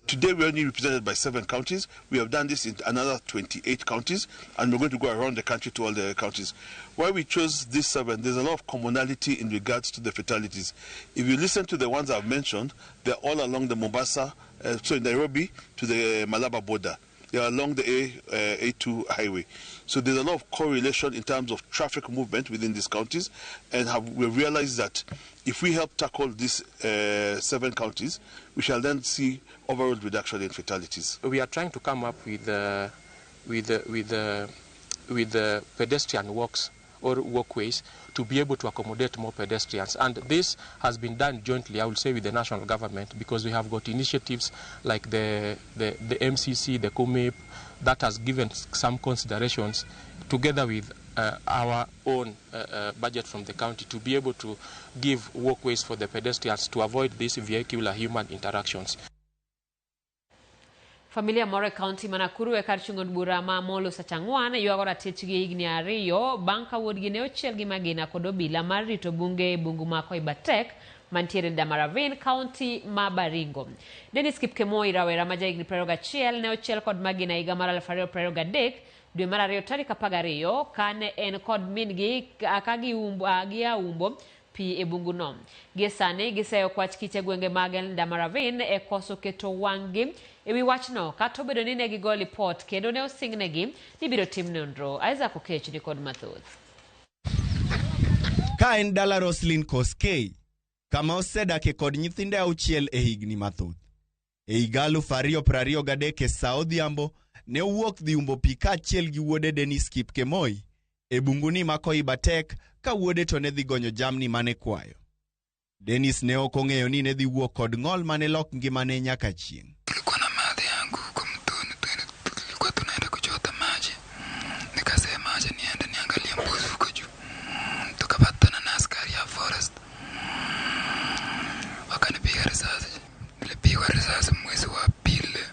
Today we are only represented by 7 counties. We have done this in another 28 counties, and we're going to go around the country to all the counties. Why we chose these 7, there's a lot of commonality in regards to the fatalities. If you listen to the ones I've mentioned, they're all along the Mombasa, Nairobi to the Malaba border. They are along the A2 highway. So there's a lot of correlation in terms of traffic movement within these counties, and we realized that if we help tackle these 7 counties, we shall then see overall reduction in fatalities. We are trying to come up with pedestrian walks or walkways to be able to accommodate more pedestrians. And this has been done jointly, I would say, with the national government, because we have got initiatives like the MCC, the COMIP, that has given some considerations together with our own budget from the county to be able to give walkways for the pedestrians to avoid these vehicular human interactions. Familia moro e kaunti ma Nakuru e kar chung' od bura ma Molo Sachang'wan ywago ratichgi higni 2 bang' ka wuodgi ne ochiel gi magina kod obila mar rito bunge e bungu ma Koibatek mantiere Damaravin, kaunti ma Baringo. Dennis Kipkemoi, rawera ma jahigni 21, ne ochiel kod magina higa mar 2023 dwe mar 2 tarik 12 kane en kod min-gi ka gia umbo pi e bungu no. Gie sani giseyo kwach kich e gwenge mag Damaravin e koso keto wang'gi ewi wachno kata obedo ni ne gigo lipot kendo ne osingnegi ni biro tim nonro. Isaac Okech ni kod mathoth. Ka en dala Roslyn Koskei, kama osedake kod nyithinde 6 e higni mathoth. E higa 2023 e sa odhiambo ne owuok dhi umbo pi kaachiel gi wuode Dennis Kipkemoi e bunguni ma Koibatek ka wuode to ne dhi gonyo jamni mane kwayo. Dennis ne ok ong'eyo ni ne dhi wuok kod ng'ol mane lok ngimane nyaka chieng'. Nilikuwa na madhi yangu huko mtoni, tulikuwa tunaenda kuchota maji. Nikasema acha niende niangalie mbuzi huko juu. Tukapatana na askari ya forest. Wakanipiga risasi. Nilipigwa risasi mwezi wa pili,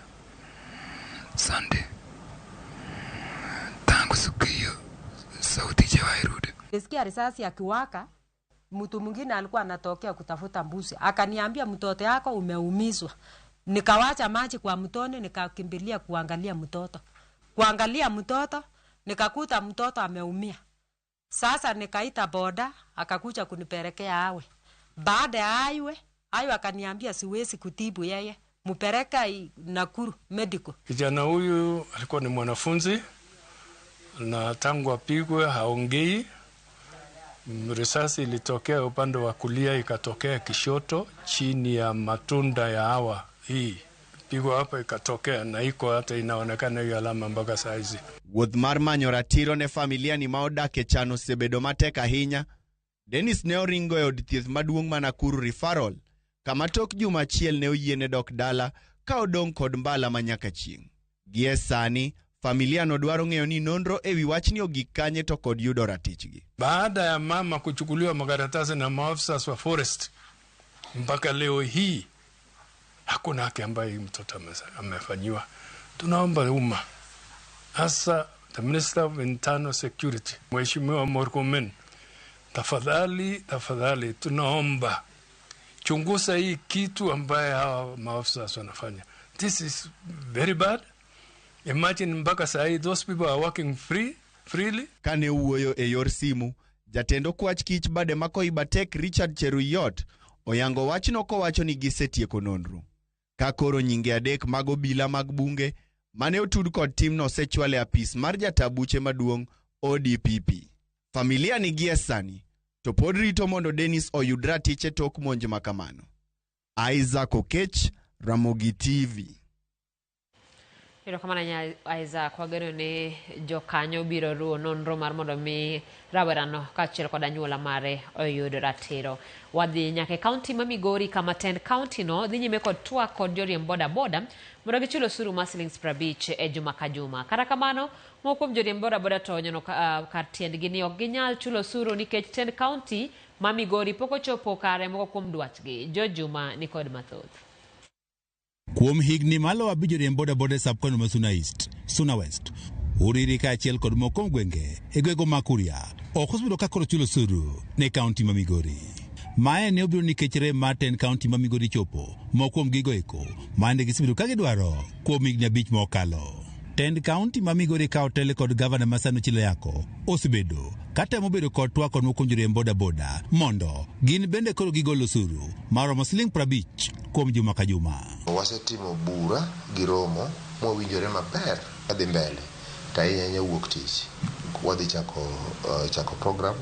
Sunday. Tangu siku hiyo sauti haijawahi rudi. Nilisikia risasi akiwaka. Mtu mwingine alikuwa anatokea kutafuta mbuzi. Akaniambia mtoto yako umeumizwa. Nikawacha maji kwa mtoni, nikakimbilia kuangalia mtoto. Kuangalia mtoto, Nikakuta mtoto ameumia. Sasa nikaita boda akakuja kunipelekea awe. Baada ya aiwe, ayo akaniambia siwezi kutibu yeye, mupeleka Nakuru medical. Kijana huyu alikuwa ni mwanafunzi na tangu apigwe haongei. Risasi ilitokea upande wa kulia ikatokea kishoto chini ya matunda ya hawa hii pigwa hapa ikatokea na iko hata inaonekana hiyo alama mpaka saa hizi. Wuoth mar manyo ratiro ne familia ni ma odak e chan osebedo matek ahinya. Dennis ne oringo e od thieth maduong' ma Nakuru Referral, kama tok juma achiel ne oyiene dok dala ka odong' kod mbala ma nyaka chieng'. Gie sani, familia no dwaro ng'eyo ni nonro ewi wachni ogik kanye to kod yudo ratichgi. Baada ya mama kuchukuliwa makaratasi na maafisa wa forest, mpaka leo hii hakuna haki ambayo mtoto amefanyiwa. Tunaomba umma, hasa the Minister of Internal Security, Mheshimiwa Murkomen, tafadhali, tafadhali tunaomba chunguza hii kitu ambaye hawa maafisa wanafanya. This is very bad. Imagine mpaka saa hii those people are working freely. Kane wuoyo e yor simu, jatend okwach kich bade ma Koibatek Richard Cheruiyot oyango wachno kowacho ni gisetieko nonro. Ka koro nyinge adek mag obila mag bunge mane otud kod timno osechwal e apis mar jata buche maduong' ODPP. Familia ni gie sani to pod rito mondo Dennis oyud ratiche tok monj ma kamano. Isaac Okech, Ramogi TV. Erokamano ahinya Isaac, wageno ni jokanyo biro ruwo nonro mar mondo mi rawerano kaachiel kod anyuola mare oyud ratiro. Wadhi nyaka e kaunti ma Migori kama tend kaunti no dhi nyime kod twak kod joriemb boda boda mondo gichul osuru mar siling 50 e juma ka juma. Kata kamano, moko kuom joriemb boda boda to onyono kar tiendgi ni ok ginyal chulo osuru nikech tend kaunti ma Migori pok ochopo kare moko kuom dwachgi. George Juma ni kod mathoth. Kuom higni malo 5 joriemb boda boda e sub-county ma Suna East, Suna West, Uriri kaachiel kod moko gwenge e gwego ma Kuria ok osebedo ka koro chulo osuru ne kaunti ma Migori. Mae ne obiro nikech rem mar tend kaunti ma Migori chopo moko kuom gigo eko mane gisebedo ka gidwaro kuom higni 5 mokalo. Tend kaunti ma Migori ka otele kod gavana ma sani Ochilo Ayacko osebedo katemo bedo kod twak kod moko kuom joriemb boda boda mondo gin bende koro gigol osuru maromo siling 50 kuom juma ka juma. Wasetimo bura gi romo mwawinjore maber kadhi mbele to ahinya ahinya wuok tich wadhi chako program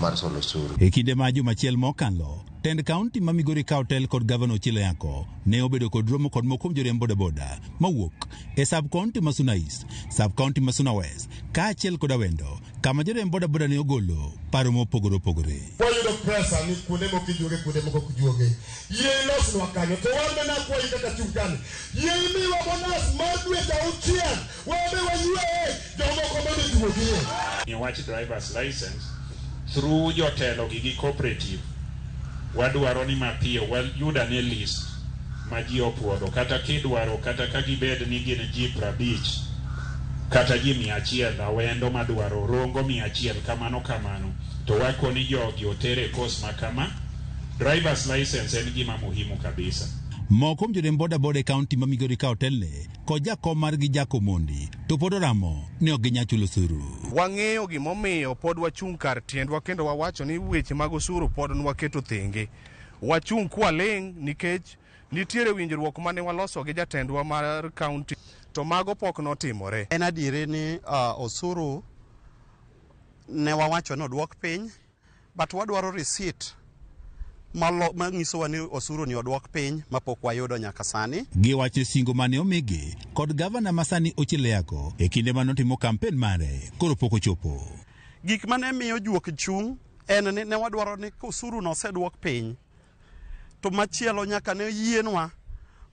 mar solo osuru. E kinde ma juma achiel mokalo, tend kaunti ma Migori ka otel kod gavana Ochilo Ayacko ne obedo kod romo kod moko kuom joriemb boda boda mawuok e sub-county ma Suna East, sub-county ma Suna West kaachiel kod Awendo kama joriemb boda boda ne ogolo paro mopogore opogore. Wayudo pesa ni kuonde moko ijuoge, kuonde moko ok ijuoge. Yie ilosnwa kanyo, to wan be nakwayi kaka chung' kani. Yie imiwa bonus mar dweche 6, wabe wayueye, jomoko bende juogie. Ni wach driver's license through jotelo gi cooperative wadwaro ni mapiyo wayud ane list ma ji opuodho kata kidwaro kata ka gibed ni gin ji 50 kata ji 100 awendo madwaro rongo 100 kamano kamano to wakoni jogi otere kos ma kama. Driver's license en gima muhimu kabisa. Moko kuom joriemb boda boda e kaunti ma Migori ka otelne kod jakom margi Jack Omondi to pod oramo ni ok ginyal chulo osuru. Wang'eyo gimomiyo pod wachung' kar tiendwa kendo wawacho ni weche mag osuru pod nwaketo thenge. Wachung' kwaling' nikech nitiere winjruok mane waloso gi jatendwa mar kaunti to mago pok notimore. En adieri ni osuru ne wawacho ni oduok piny, but wadwaro receipt manyisowa ni osuru ni oduok piny mapok wayudo nyaka sani. Giwacho singo mane omigi kod gavana masani Ochilo Ayacko e kinde mane otimo kampen mare koro pok ochopo. Gik mane miyo juok chung' en ni ne wadwaro ni osuru no oseduok piny, to machielo nyaka ne yienwa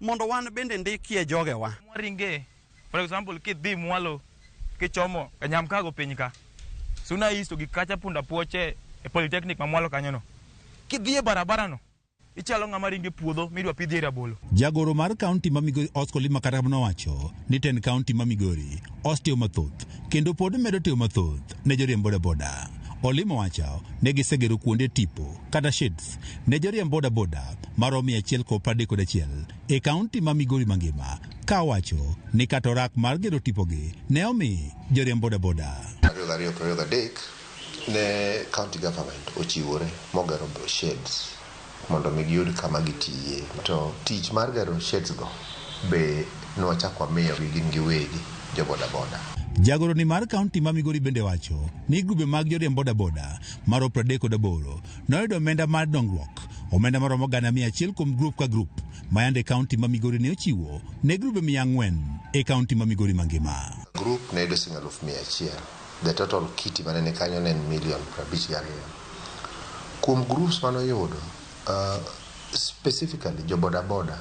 mondo wan bende ndikie jogewa. Waringe, for example, kidhi mwalo kichomo Kanyamkago piny ka, Suna East gi kacha punda puoche e Polytechnic ma mwalo kanyo no. Kidhi e barabara no, ichalo ng'ama ringe puodho midwa pidhie rabolo. Jagoro mar kaunti ma Migori Oscar Lima kata nowacho ni tend kaunti ma Migori osetiyo mathoth kendo pod medo tiyo mathoth ne joriemb boda boda. Olimo wacho ne gisegero kuonde tipo kata sheds ne joriemb boda boda maromo 131 e kaunti ma Migori mangima Ka owacho ni kata orak mar gero tipogi ne omi joriemb bodaboda. 2023 ne county government ochiwore mogero sheds mondo mi giyud kama gitiye. To tich mar gero sheds go be nwachako wamiyogi gin giwegi jo bodaboda. Jagoro ni mar kaunti ma Migori bende wacho ni grube mag joriemb bodaboda maro 38 noyudo omenda mar dongruok, omenda maromo 100,000 kuom grup ka grup ma yande kaunti ma Migori ne ochiwo ne grube 400 e kaunti ma Migori mangima. Grup ne yudo siling 100,000. The total kitty mane ni kanyo ne en milion 52. Kuom groups manoyudo, specifically jo bodaboda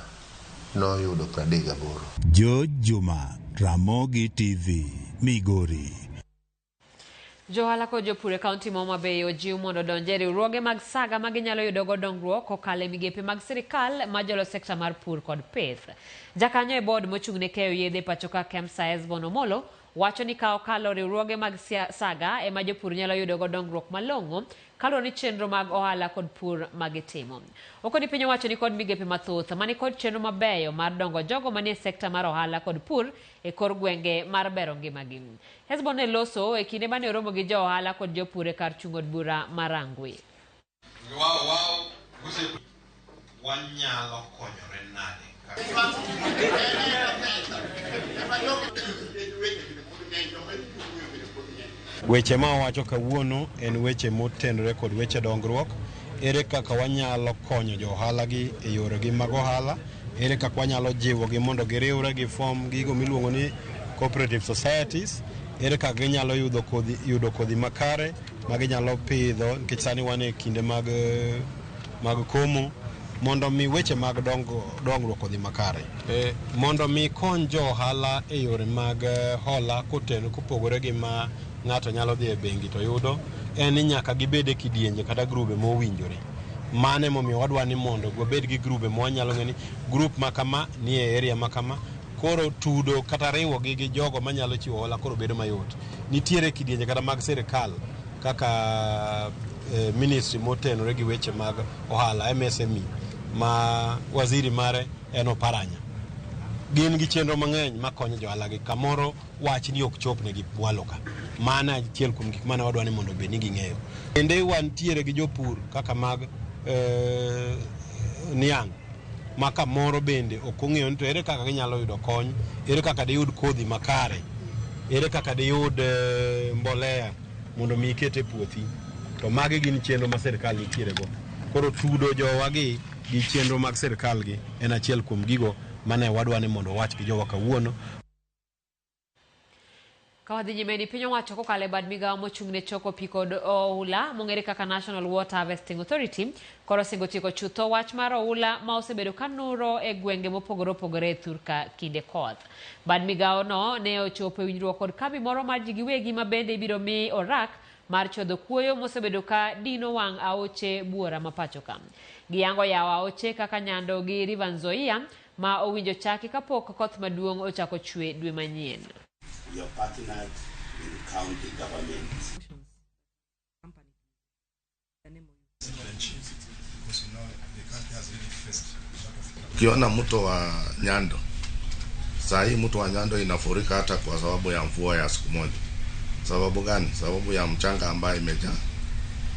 noyudo 38. George Juma, Ramogi TV, Migori. Johala kod jopur e kaunti ma Homa Bay ojiw mondo odonj e riwruoge mag saga ma ginyalo yudogo dongruok kokalo e migepe mag sirikal ma jolo sekta mar pur kod pith. Jakanyo e board mochung' ne keyo yedhe pacho ka KEMSA Hesbon Omolo wacho ni ka okalo riwruoge mag saga ema jopur nyalo yudogo dongruok malong'o kaluwore ni chenro mag ohala kod pur magitimo. Okoni piny owacho ni kod migepe mathoth mani kod chenro mabeyo mar dongo jogo manie sekta mar ohala kod pur e kor gwenge mar bero ngimagi. Hesbon ne loso e kinde mane oromo gi jo ohala kod jopur e kar chung' od bura ma Rangwe. Wanyalo konyore nade? Weche ma wawacho kawuono en weche motenore kod weche dongruok. Ere kaka wanyalo konyo jo ohala gi e yoregi mag ohala? Ere kaka wanyalo jiwogi mondo giriwre gi form gigo miluongo ni cooperative societies? Ere kaka ginyalo yudo kodhi makare ma ginyalo pidho nikech sani wan e kinde mag komo mondo mi weche mag dongruok odhi makare. Mondo mi kony jo ohala e yore mag hola koteno kopogore gi ma ng'ato nyalo dhi e bengi to yudo, en ni nyaka gibed e kidienje kata grube mowinjore. Mano emomiyo wadwa ni mondo wabed gi grube ma wanyalo ng'eyo ni grup ma kama ni e area ma kama, koro tudo kata riwogi gi jogo manyalo chiwo hola koro bedo mayot. Nitiere kidienje kata mag sirikal kaka ministry motenore gi weche mag ohala MSME ma waziri mare en Oparanya. Gin gi chenro mang'eny makonyo jo ohala gi kamoro wach ni ok chopnegi mwalo ka. Mano achiel kuom gik mane wadwa ni mondo obed ni ging'eyo. Bende wantiere gi jopur kaka mag niang' ma kamoro bende ok ong'eyo ni to ere kaka ginyalo yudo kony, ere kaka diyud kodhi makare, ere kaka diyud mbolea mondo mi iket e puothi. To magi gin chenro ma sirikal nitiere go. Koro tudo jowagi gi chenro mag sirikal gi en achiel kuom gigo mane wadwa ni mondo wach gi jowa kawuono. Ka wadhi nyime ni piny owacho kokalo e bad migawo mochung' ne choko pi kod oula mong'ere kaka National Water Harvesting Authority koro osingo tieko chutho wach mar oula ma osebedo ka nuro e gwenge mopogore opogore e thurka kinde koth. Bad migawo no ne ochopo e winjruok kod kambi moro mar ji giwegi ma bende ibiro mi orak mar chodho kuoyo mosebedo ka dino wang' aoche buora ma pacho ka. Giyango yawo aoche kaka Nyando gi River Nzoia ma owinjo chaki kapok koth maduong' ochako chwe dwe manyien. We are partnered with county government. Ukiona mto wa Nyando, saa hii mto wa Nyando inafurika hata kwa sababu ya mvua ya siku moja. Sababu gani? Sababu ya mchanga ambayo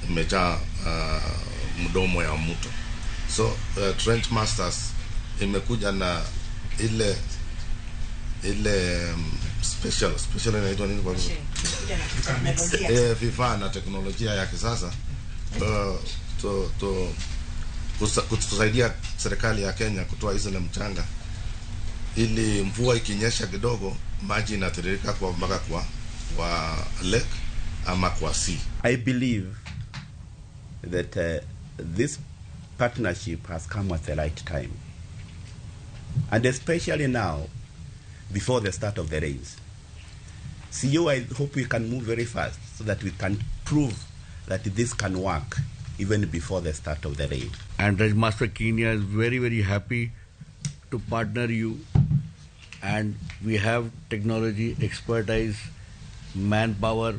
imejaa mdomo ya mto. So Trench Masters imekuja na ile special inaitwa nini kwa vifaa na teknolojia ya kisasa kusaidia serikali ya Kenya kutoa hizo mchanga ili mvua ikinyesha kidogo maji inatiririka kwa mpaka kwa lake ama kwa sea. I believe that this partnership has come at the right time, and especially now before the start of the rains. CEO, I hope we can move very fast so that we can prove that this can work even before the start of the rain. And Dredge Master Kenya is very, very happy to partner you, and we have technology, expertise, manpower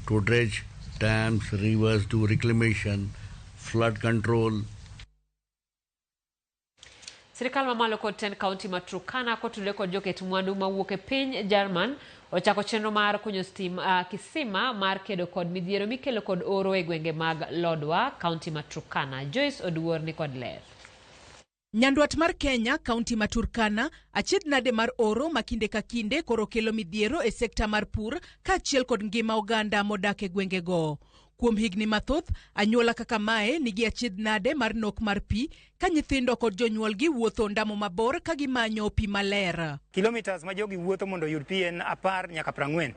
to dredge dams, rivers, do reclamation, flood control. Sirikal mamalo kod tend kaunti ma Turkana kotudore kod joket mwandu mawuok e piny Jerman ochako chenro mar kunyo kisima mar kedo kod midhiero mikelo kod oro e gwenge mag Lodwar, kaunti ma Turkana. Joyce Oduor ni kod ler. Nyandwat mar Kenya, kaunti ma Turkana, achiedh nade mar oro ma kinde ka kinde koro kelo midhiero e sekta mar pur kaachiel kod ngima oganda modak e gwengego. Kuom higni mathoth, anyuola kaka mae nigi achiedh nade mar nok mar pi ka nyithindo kod jonyuolgi wuotho ndamo mabor ka gimanyo pi maler. Kilometers ma jogi wuotho mondo oyud pi en 10 nyaka 40.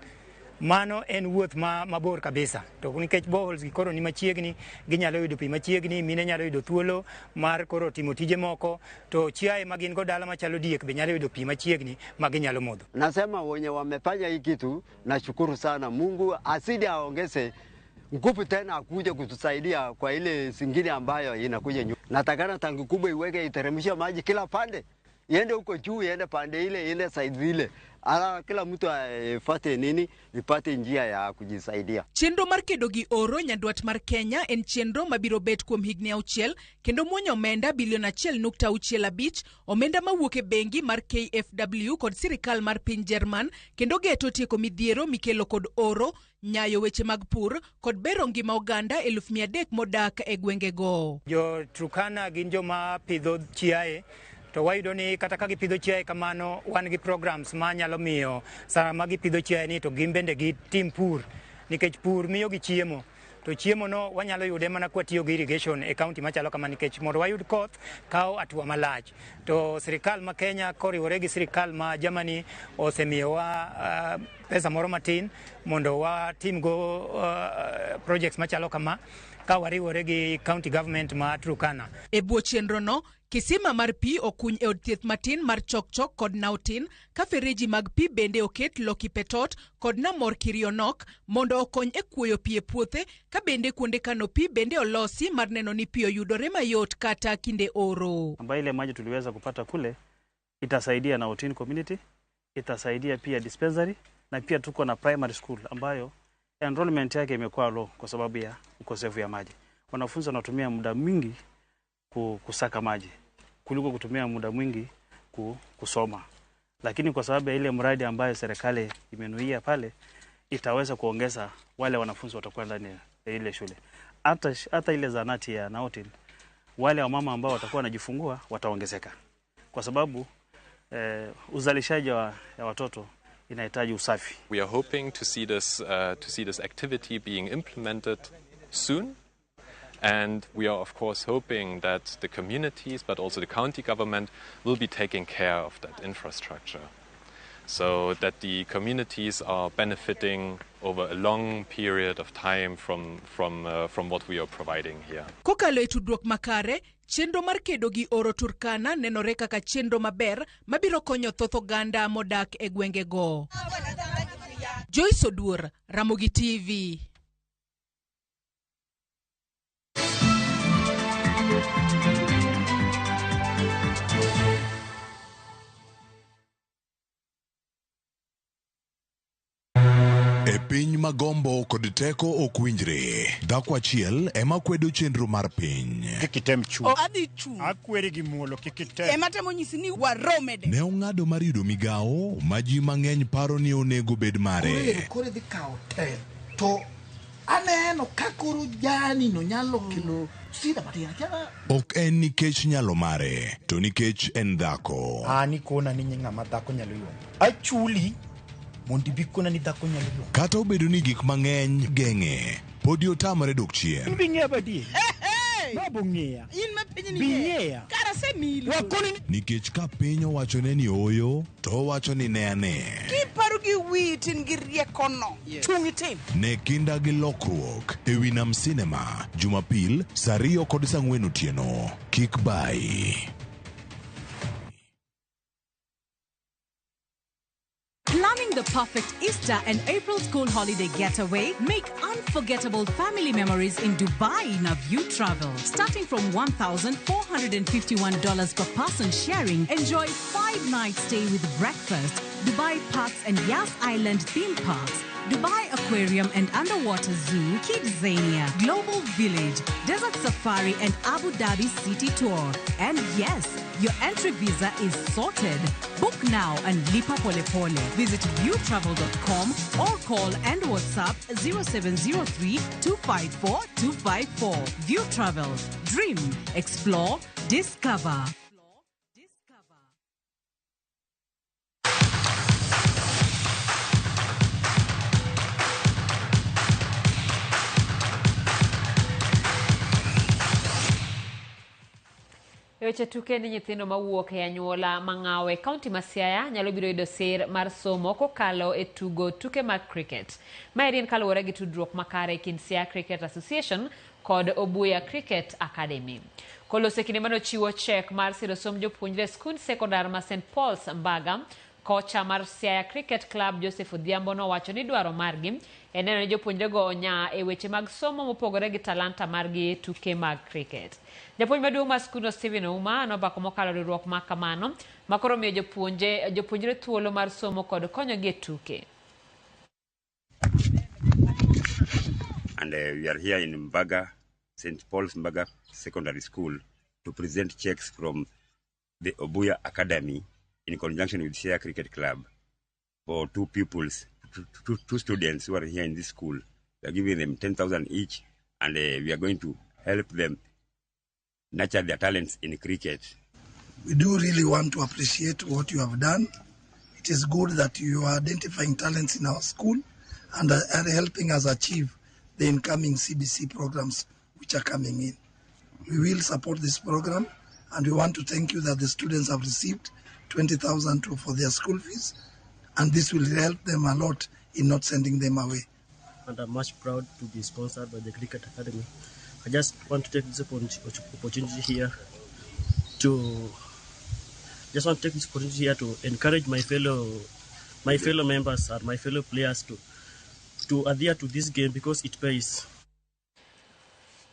Mano en wuoth ma mabor kabisa. To nikech boreholes gi koro ni machiegni, ginyalo yudo pi machiegni, mine nyalo yudo thuolo mar koro timo tije moko, to chiaye ma gin go dala machalo diek be nyalo yudo pi machiegni ma ginyalo modho. Nasema wenye wamefanya hii kitu, nashukuru sana. Mungu asidi aongeze nguvu tena akuje kutusaidia kwa ile zingine ambayo inakuja nyuma. Natakana tangi kubwa iweke iteremshe maji kila pande. Iende huko juu, iende pande ile, ile side ile. Ala kila mtu afuate nini, ipate njia ya kujisaidia. Chenro mar kedo gi oro nyandwat mar Kenya en chenro mabiro bet kuom higni 6 kendo muonyo omenda bilion 1.65 omenda mawuok e bengi mar KfW kod sirikal mar piny Jerman kendo geto tieko midhiero mikelo kod oro, nyayo weche mag pur kod bero ngima oganda 300,000 modak e gwengego. Jo Turkana gin joma pidho chiaye. To wayudo ni kata ka gipidho chiaye kamano, wan gi programs ma nyalo miyo sama gipidho chiaye ni to gin bende gitim pur, nikech pur miyo gi chiemo. To chiemo no wanyalo yude mana kwa tiyo gi irrigation e county machalo kama, nikech mondo wayud koth kawo hatua malach. To sirikal ma Kenya koriwore gi sirikal ma Germany osemiyowa pesa moro matin mondo watim go projects machalo kama ka wariwore gi county government ma Turkana. E bwo chenro no, kisima mar pi okuny e od thieth matin mar Chokchok kod Nautin, ka fereji mag pi bende oket Lokipetot kod Namor Kirionok mondo okony e kuoyo pi e puothe, ka bende kuonde kano pi bende olosi mar neno ni pi oyudore mayot kata kinde oro. Ambayo ile maji tuliweza kupata kule itasaidia Nautin community, itasaidia pia dispensary, na pia tuko na primary school ambayo enrollment yake imekuwa low kwa sababu ya ukosefu ya maji. Wanafunzi wanatumia muda mwingi kusaka maji kuliko kutumia muda mwingi kusoma. Lakini kwa sababu ya ile mradi ambayo serikali imenuia pale, itaweza kuongeza wale wanafunzi watakuwa ndani ya ile shule. Hata ile zanati ya Nautin, wale wamama ambao watakuwa wanajifungua wataongezeka. Kwa sababu uzalishaji wa watoto inahitaji usafi. We are hoping to see this activity being implemented soon. And we are of course hoping that the communities, but also the county government, will be taking care of that infrastructure, so that the communities are benefiting over a long period of time from what we are providing here. Kokalo e tudruok makare, chenro mar kedo gi oro Turkana nenore kaka chenro maber mabiro konyo thoth oganda modak e gwengego. Joyce Oduor, Ramogi TV. E piny magombo kod teko ok winjre, dhako achiel ema kwedo chenro mar piny. Kik item chung'. Adhi chung'. Akweri gi muolo, kik item. Ema temo nyisi ni waromede. Ne ong'ado mar yudo migawo ma ji mang'eny paro ni onego bed mare. Koro idhi kawo telo. To aneno ka koro jani no nyalo kelo sida matin. Ok en nikech nyalo mare, to nikech en dhako. An ikona ni ng'ama dhako nyalo yombo. Achuli mondo ibi kona ni dhako nyalo yombo. Kata obedo ni gik mang'eny geng'e, podi otamore dok chien. In bi ng'eya badi. Babo ng'eya. In ma piny ni Bi ng'eya. Kara asemili. Nikech ka piny owachone ni ooyo, to owacho ni ne ane. Kiparo gi wiyi tin gi riekono. Chung' itim. Ne kinda gi lokruok e wi Nam Cinema, Jumapil, saa 2 kod saa 4 otieno. Kik bai. Planning the perfect Easter and April school holiday getaway? Make unforgettable family memories in Dubai in a View Travel. Starting from $1,451 per person sharing, enjoy 5-night stay with breakfast, Dubai Parks and Yas Island theme parks, Dubai Aquarium and Underwater Zoo, Kidzania, Global Village, Desert Safari and Abu Dhabi City Tour. And yes, Your entry visa is sorted. Book now and lipa pole pole. Visit viewtravel.com or call and WhatsApp 0703 254 254. View Travel. Dream, explore, discover. E weche tuke ni nyithindo mawuok e anyuola mang'awo e kaunti ma Siaya nyalo biro yudo sir mar somo kokalo e tugo tuke mag cricket. Maeri en kaluwore gi tudruok makare e kind Siaya Cricket Association kod Obuya Cricket Academy. Koloso e kinde mane ochiwo chek mar siro somb jopuonjre e skund sekondar ma St Paul's Mbaga, kocha mar Siaya Cricket Club Joseph Odhiambo nowacho ni dwaro margi en neno ni jopuonjrego onya e weche mag somo mopogore gi talanta margi e tuke mag cricket. Japuonj maduong' mar skundno Stephen Ouma nobako mokalo riwruok ma kamano ma koro miyo jopuonje jopuonjre thuolo mar somo kod konyogi e tuke. And we are here in Mbaga, St. Paul's Mbaga Secondary School, to present checks from the Obuya Academy in conjunction with Siaya Cricket Club for two pupils, two students who are here in this school. We are giving them 10,000 each, and we are going to help them nurture their talents in cricket. We do really want to appreciate what you have done. It is good that you are identifying talents in our school and are helping us achieve the incoming CBC programs which are coming in. We will support this program, and we want to thank you that the students have received 20,000 for their school fees, and this will help them a lot in not sending them away. And I'm much proud to be sponsored by the Cricket Academy. I just want to take this opportunity here to encourage my fellow members and my fellow players to adhere to this game because it pays.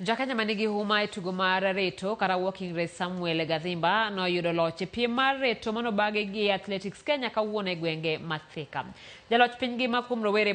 Jakenya manigi huma e tugo mar reto kara walking race Samuel Gathimba noyudo loch e piem mar reto manobage gi Athletics Kenya kawuono e gwenge ma Thika. Jaloch piny ngima kuom rowere